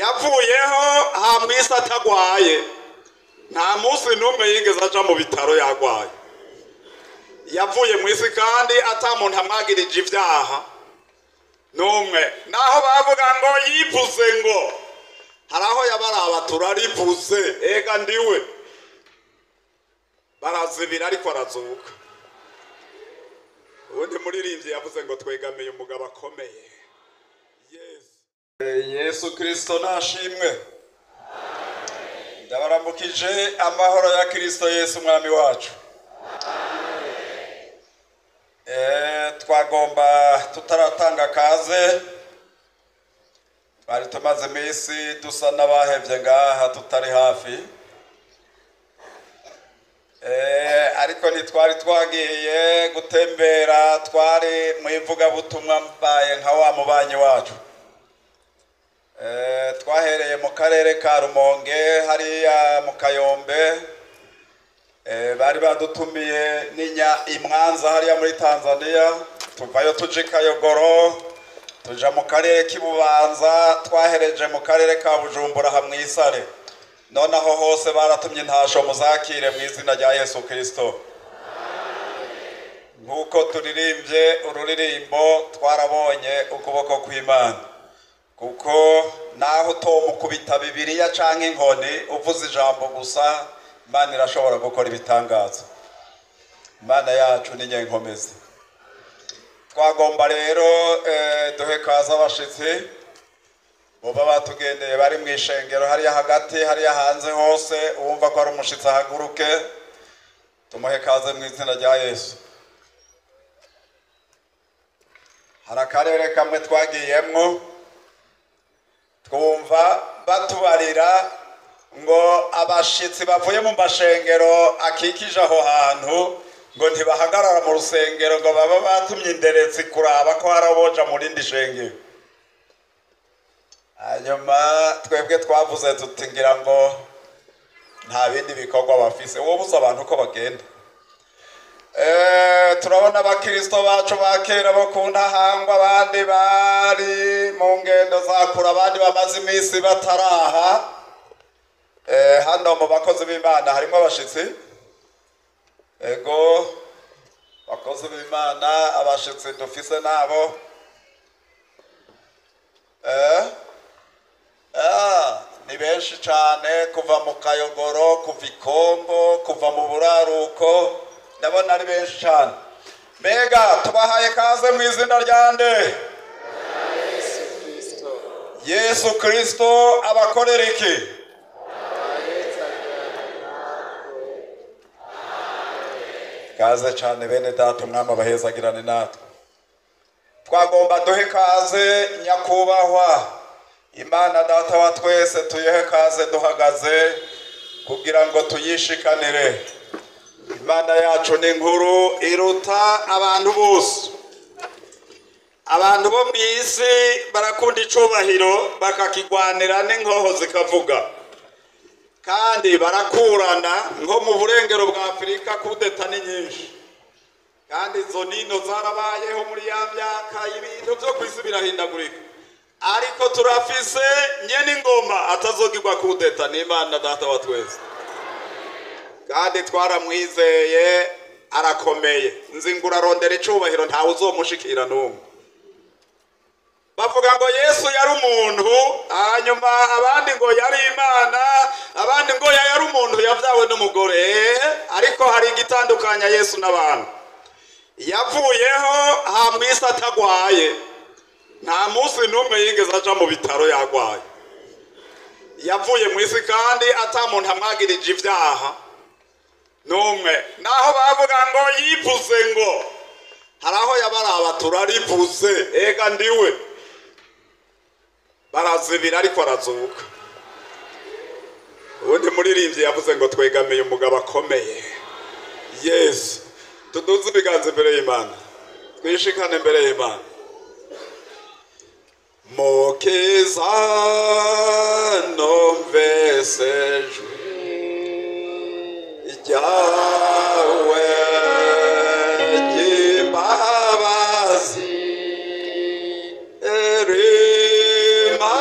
Yavuyeho hamwisi atagwaye, nta munsi n'umwe yigeze aja mu bitaro yagwaye. Yavuye mu isi kandi ata muntu amwagirije ibyaha n'umwe. Naho bavuga ngo yivuze, ngo hari aho yabaraba turarivuze, ega ndiwe, barazibira ariko arazuka. Ubundi muririmbyi yavuze ngo twegamiye umugabo akomeye. Yesu Kristo nashimwe. Ndabaramukije amahoro ya Kristo Yesu umwami wacu. Twagomba tutaratanga kaze, twari tumaze iminsi dusa n'abahevye ngaha tutari hafi, ariko ntitwari twagiye gutembera, twari mu ivugabutumwa mbaye nka wa mubanyi wacu. Twahereye mu karere ka Rumonge hariya mu Kayombe, bari badutumiye n'inya imwanza hariya muri Tanzania, tuvayo tuje Kayogoro, tuja mu karere k'Ibubanza, twahereje mu karere ka Bujumbura hamwe isare. Nonaho hose baratumye intasho, muzakire mu izina rya Yesu Kristo. Nk'uko turirimbye ururirimbo, twarabonye ukuboko kw'Imana, kuko naho utomukubita Bibiliya canke inkoni, uvuze ijambo gusa, Imana irashobora gukora ibitangaza. Imana yacu ni nyenkomezi. Twagomba rero duhe kaze abashitsi boba batugendeye bari mu ishengero hariya hagati, hariya hanze hose. Uwumva ko ari umushitsi ahaguruke, tumuhe kaze mu izina rya Yesu. Hari akarere kamwe twagiyemwo, twumva batubarira ngo abashitsi bavuye mu mashengero akikije aho hantu ngo ntibahagarara mu rusengero, ngo baba batumye inderetsi kuraba ko hari aboja mu rindi shengero. Hanyuma twebwe twavuze tuti ngira ngo nta bindi bikorwa bafise, wobuza abantu ko bagenda. Turabona abakristo bacu ba kera bo ku Ntahangwa, abandi bari mu ngendo za kure, abandi bamaze iminsi bataraha. Hano mu bakozi b'Imana harimo abashitsi. Ego, bakozi b'Imana, abashitsi dufise nabo ni benshi cane, kuva mu Kayogoro, kuva i Kongo, kuva mu buraruko, ndabona ari benshi cane. Mbega tubahaye kaze mu izina rya nde? Yesu Kristo. Abakorera iki? Kaze cane bene data, umwami abahezagirane natwe. Twagomba duhe kaze nyakubahwa Imana data wa twese, tuyihe kaze duhagaze kugira ngo tuyishikanire. Imana yacu ni nkuru, iruta abantu bose. Abantu bo mu isi barakunda icubahiro, bakakigwanira n'inkoho zikavuga, kandi barakurana. Nko mu burengero bwa Afurika kudeta ni nyinshi, kandi izo nino zarabayeho muri ya myaka. Ibintu byo ku isi birahindagurika, ariko turafise nyene ingoma atazogirwa kudeta, ni Imana data wa twese, kandi twaramwizeye, arakomeye. Nzi ngo urarondera icubahiro, ntawe uzomushikira n'umwe. Bavuga ngo Yesu yari umuntu, hanyuma abandi ngo yari Imana, abandi ngo yari umuntu yavyawe n'umugore. Ariko hari igitandukanya Yesu n'abantu. Yavuyeho hamwisi atagwaye, nta munsi n'umwe yigeze aja mu bitaro yagwaye. Yavuye mu isi kandi ata muntu amwagirije ibyaha n'umwe. Naho bavuga ngo yivuze, ngo hari aho yabaraba turarivuze, ega ndiwe, barazibira ariko arazuka. Ubundi muririmbyi yavuze ngo twegamiye umugabo akomeye. Yesu. Tuduze ibiganza imbere y'Imana, twishikane imbere y'Imana. Mukiza, numvise ijwi ryawe ry'imbabazi, rima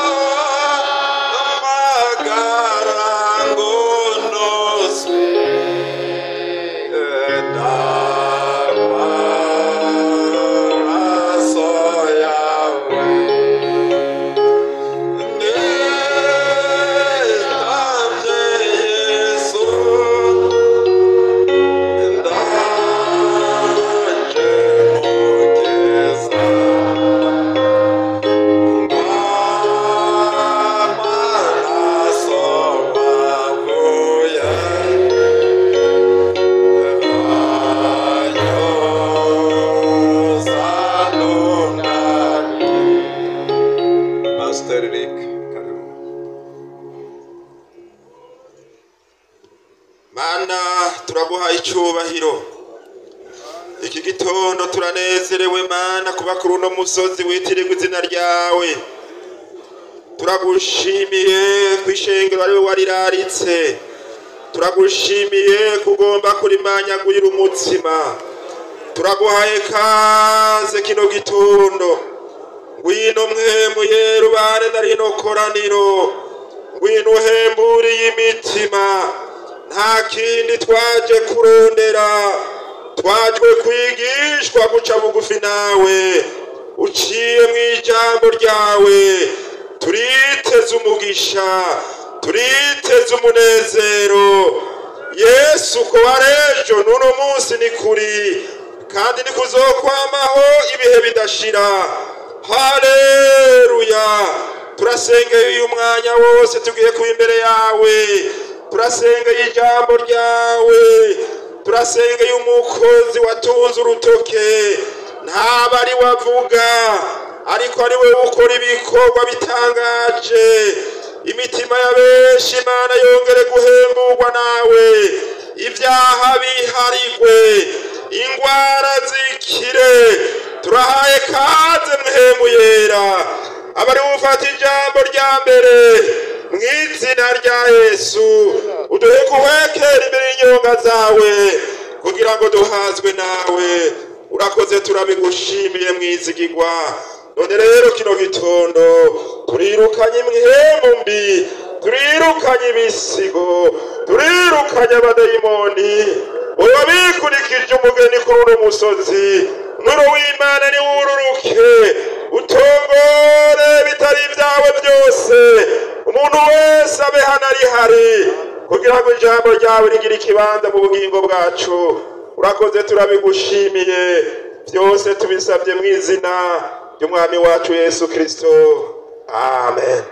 Mana, turaguhaye icyubahiro. Iki gitondo turanezerewe, Mana, kuba kuri uno musozi witirirwa izina ryawe. Turagushimiye ku ishengero ariwe wariraritse. Turagushimiye kugomba kurimanyagurira umutsima. Turaguhaye kaze kino gitondo. Ngwino mwemuye rubare na rino koraniro, ngwino uhemburiye imitima. Nta kindi twaje kurondera, twajwe kwigishwa guca bugufi nawe uciye mu ijambo ryawe. Turiteze umugisha, turiteze umunezero. Yesu, ko warejo n'uno munsi ni kuri, kandi ni kuzokwamaho ibihe bidashira. Haleluya! Turasengeye uyu mwanya wose tugiye kuba imbere yawe. Turasengeye ijambo ryawe. Turasengeye umukozi watunze urutoke, ntaba ari we avuga, ariko ari we ukora ibikorwa bitangaje. Imitima ya benshi, Imana, yongere guhemburwa nawe, ibyaha biharigwe, ingwara zikire. Turahaye kaze Mpwemu Yera, abari bufata ijambo rya mbere mu izina rya Yesu. Uduhe guhekera imbere y'inyonga zawe kugira ngo duhazwe nawe. Urakoze, turabigushimiye, mwizigigwa. None rero kino gitondo turirukanye imihemu mbi, turirukanye ibisigo, turirukanye abadayimoni uba bikurikije umugeni kuri uno musozi. Umuriro w'Imana niwururuke, utongore bitari ibyawe byose. Umuntu wese abe hano ari hari kugira ngo ijambo ryawe rigire ikibanza mu bugingo bwacu. Urakoze, turabigushimiye. Byose tubisabye mu izina ry'Umwami wacu Yesu Kirisito, amen.